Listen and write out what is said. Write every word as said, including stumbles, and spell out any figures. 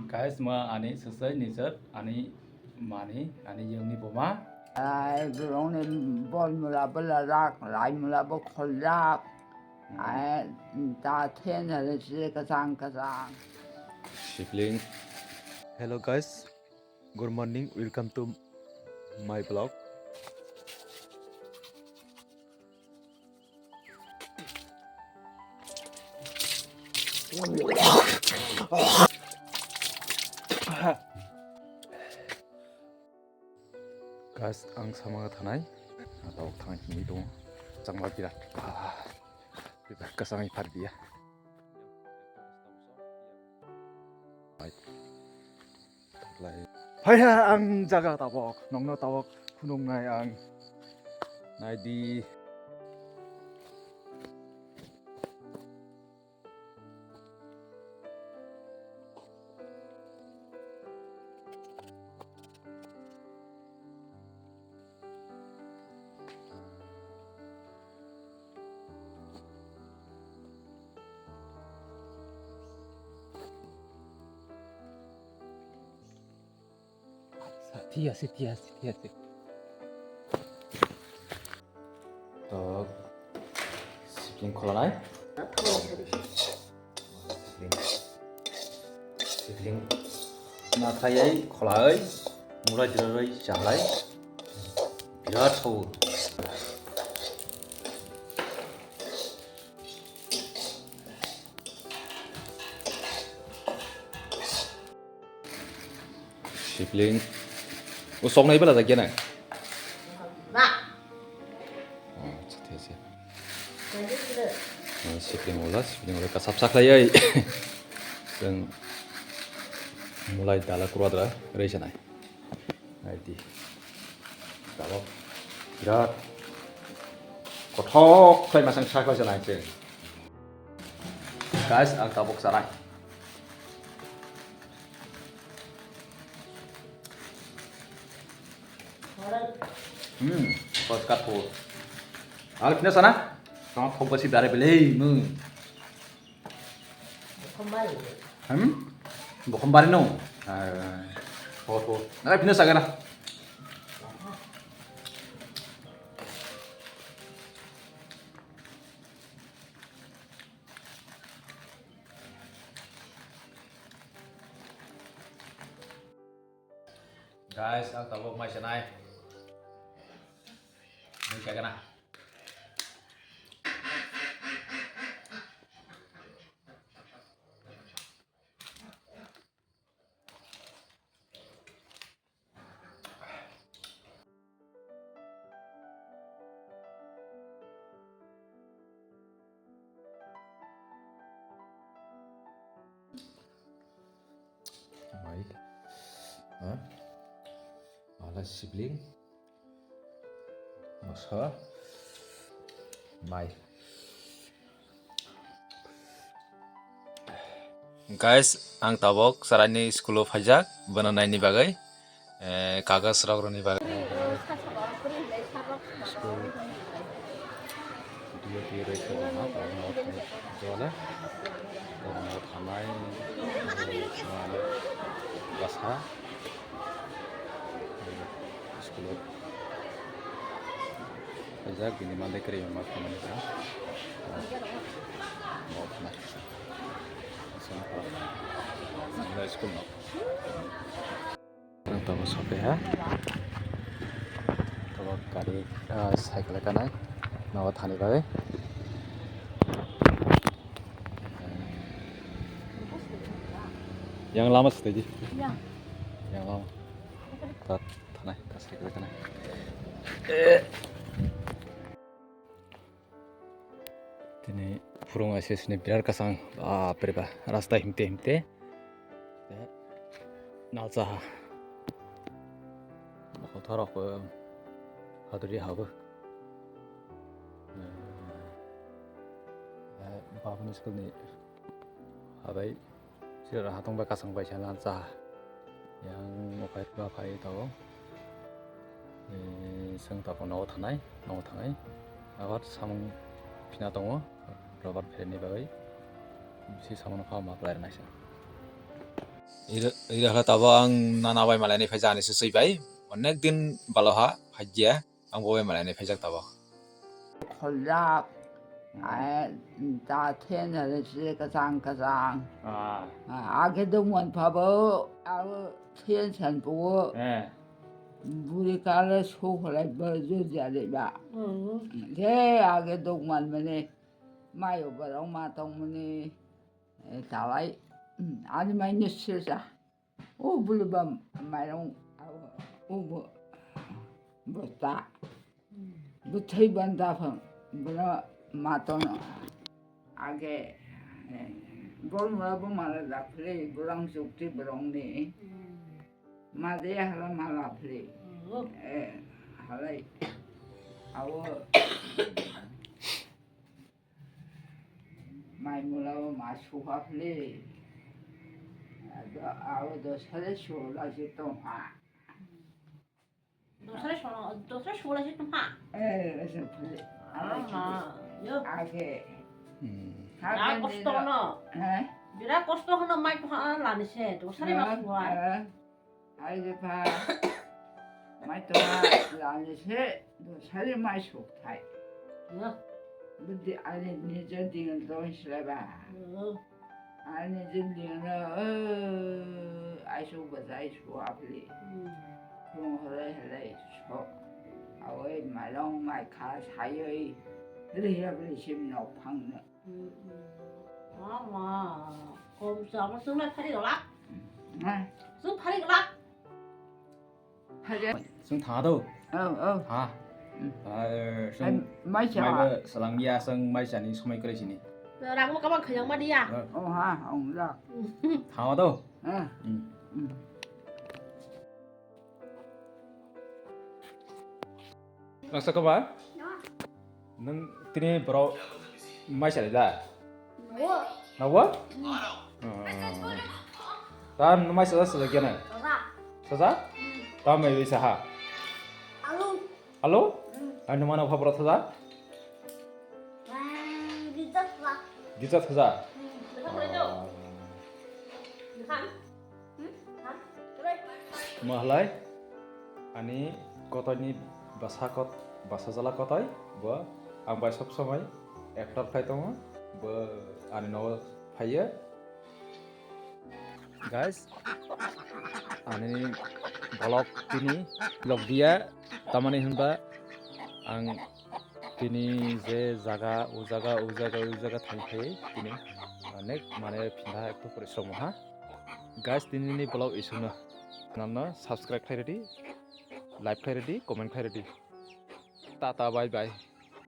Guys, ma ani sasai nijor ani mani ani yungni buma. Ai, borokni bol mula bo lajak, lai mula bo kholjak. Ai, ta then hale se kwchang kwchang. Sibling. Hello guys, good morning, welcome to my vlog. Guys, ang sama thanai. Tabok thang himwi tongo. Changma birat. Ah, birat kasangwi phar dia. Phaiha ang jaga tabok, nongno tabok phunuknai ang. Naidi. Thik ase, thik ase, thik ase. To, sibling kholanai. Sibling, sibling nathayai kholai, mulai diraroi chalai. Birat thawo. Sibling. O sok nai bela da gena. Ba. Oh, acha, thik ase. Jadi sudah. Oh, sibling ola, sibling ola kasap saklai ai. Seng mulai dala kurwa dra, rei sanai. Naidi. Tabok birat kothok khlai masang sa khlai sanai se. Guys, ang tabok sanai. Hmm, first cut po. Al pina sana? Tong thok basi dare belei mung. Hmm? Bokhom bari no? Ah, po po. Nara pina sagara. Guys, ang tabok mai sanai. Ini kagana. Mai. Ha? Ala sibling. Masa. Mai. Guys, ang tabok chwraini school-o phaijak, bono naini bagwi, eh, kagoj rok rwni bagwi. School duty rwkhe bono, bono jole, bono thanai, eh, bwsa. School-o phaijak, bini mandai kwrwi ma khamani ka. Bo khna. School no. Ang tabok sopaiha. Tabok gari, ah, cycle kanai. Nogo thani bagwi. Yang lama stage. Yang. Yang lama. Ta thanai, ta cycle kanai. Tini phurung S S ni birat kasang, bapre ba, rasta himte himte. Nalsa ha. Kothorok, eh, haduri habo. Eh, babuni school ni habai. Sira hatong bai kasang bai sana cha. Yang mokai ba phai tao. Eh, seng tao nogo thanai, nogo thangai. Abar samung phina tongo, rubber phereni bagwi. Si samung pha ma plai naisa. Ira, ira hwla tabok ang nana bai malainai phaijak ani se swi bai. Onek din balo ha phaiya ang bo bai malainai phaijak tabok. Kholjak, ai, ta then hale se kwchang kwchang. Ah. Ah, age dongman phabo, abo then san phuo. Eh. Buri kale so kholai bo jor jale ba. Hmm. Je age dongman mane, mayo borok ma tongmani, eh, talai, hmm, ani mai ni sirja. O bwlwba mairung, o bo, bosta. Bwthai banda phang, bono matono. Age, eh, bol mula bo mala daphli, borang chukti borongni. Made hala mala phli. Eh, halai. Awo. Mai mula bo ma suha phli. Ado, awo dosare sula si tongha. Dosare sula, dosare sula si tongha? Eh, ese phli. Ah, ma, yo. Age. Hmm. Birat kosto no. Eh? Birat kosto hono mai tongha lani se, dosare ma suha. Eh. Ai je pha, mai tongma lani se, dosari mai sukthai. Budi ani nijo ding dong silaba. Ani nijo ding no, eh, ai su bajai su apli. Kung halai halai sok. Awai malong mai kha sayoi. Riya bri sim nok phang no. Mama, kom sa mo sung na phari golak. Sung phari golak. Phari. Sung tha do. Oh, oh. Ha. Sung mai cha. Mai salang ya sung mai cha ni sumai kore sini. Rang mo kamang khayang ma dia. Oh ha, ong la. Tha do. Ah. Nang saka ba? Nang tini borok mai sari da? Nawa? Nawa? Ta mai sari sari gana? Saja? Ta mai bisa ha? Alo? Alo? Ani mana apa borok saja? Gita saja? Mahalai ani kotoini basa kot, basa jala kotoi bo ang bai sob somoi actor khai tongo, bo ani nogo phaiya. Guys, ani vlog tini vlog dia tamani hinba ang tini je jaga, o jaga, o jaga, o jaga thang khai tini onek mane phinda ekto porishrom ha. Guys, tini ni vlog isukno. Channel no subscribe khai ready, like khai ready, comment khai ready. Tata, bye bye.